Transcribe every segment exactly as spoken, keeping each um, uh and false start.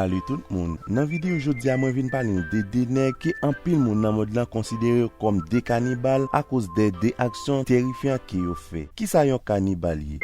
Salut tout moun. Nan videyo jodi a, mwen vin pale nou de de nèg ke anpil moun nan mond lan konsidere yo kòm de kanibal akoz de de aksyon terifyan ke yo fè. Kisa yon kanibal ye?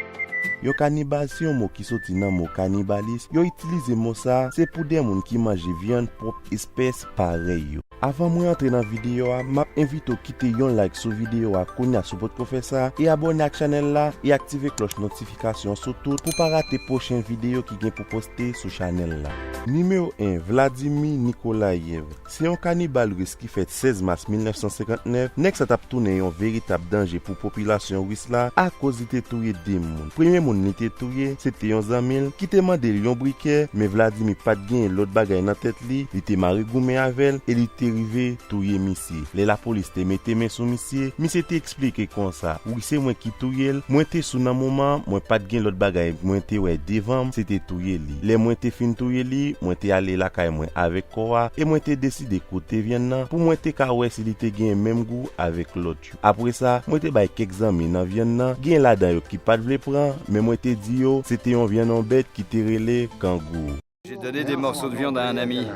Yon kanibal se yon mo ki soti nan mo kanibalis. Yo itilize mo sa a, se pou de moun ki manje vyann pwòp espès parèy yo. Avan mwen antre nan videyo a, m ap envite w kite yon like sou videyo a kounye a si w potko fè sa, e abòne ak chanèl la, e aktive klòch notifikasyon sou tout pou pa rate pwochen videyo ki gen pou poste sou chanèl la. Nimewo en, Vladimir Nikolayev. Se yon kanibal ris ki fèt sèz mas mil nèf san senkant nèf. Nèg sa t ap tounen yon veritab danje pou popilasyon ris la akoz li te touye de moun. Premye moun li te touye, se te yon zanmi l ki te mande l yon brikè, men Vladimir pa t genyen lòt bagay nan tèt li, li te mare goumen avè l e li te rive touye misye. Lè lapolis te mete men sou misye, misye te eksplike konsa: "Wi, se mwen ki touye l. Mwen te sou nan moman an, mwen pa t gen lòt bagay mwen te wè devan m, se te touye li. Lè mwen te fin touye li, mwen te ale lakay mwen avèk kò a e mwen te deside kote vyann nan pou mwen te ka wè si li te gen menm gou avèk lòt yo. Apre sa, mwen te bay kèk zanmi nan vyann nan, gen ladan yo ki pa t vle pran, men mwen te di yo se te yon vyann yon bèt ki te rele kangou." J'ai donné des morceaux de viande à un ami.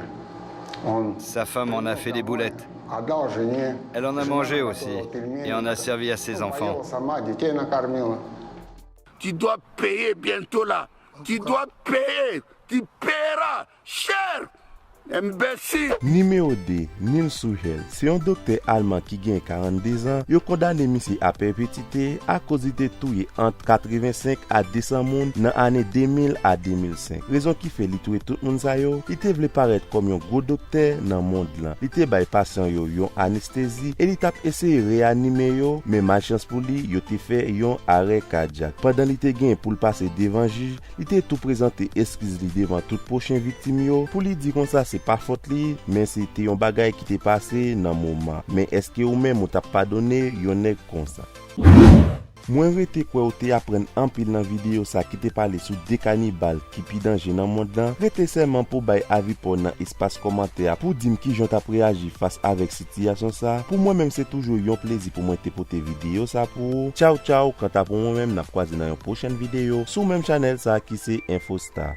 Sa femme en a fait des boulettes. Elle en a mangé aussi et en a servi à ses enfants. Tu dois payer bientôt là. Tu dois payer. Tu paieras cher. Imbécile. Nimewo de, Nils Suhel. Se yon doktè alman ki gen karannde zan. Yo kondane misye a pèpetite akoz li te touye ant katrevensenk a de san moun nan ane de mil a de mil senk. Rezon ki fè li touye tout moun sa yo, li te vle parèt kòm yon gwo doktè nan mond lan. Li te bay pasyan yo yon anestezi e li t ap eseye reyanime yo, men malchans pou li, yo te fè yon arè kadyak. Pandan li te gen pou l pase devan jij, li te tou prezante eskiz li devan tout pwochen viktim yo pou li di konsa se pa fòt li, men se te yon bagay ki te pase nan moman. Men èske ou menm ou t ap padone yon nèg konsa? Mwen rete kwè ou te aprann anpil nan videyo sa ki te pale sou de kanibal ki pi danje nan mond lan. Rete sèlman pou w bay avi pa w nan espas kòmantè a pou w di m kijan w t ap reyaji fas avèk sitiyasyon sa. Pou mwen menm, se toujou yon plezi pou mwen te pote videyo sa pou ou. Tchaw tchaw, kanta pou mwen menm, n ap kwaze nan yon pwochèn videyo sou menm chanèl sa ki se Infostar.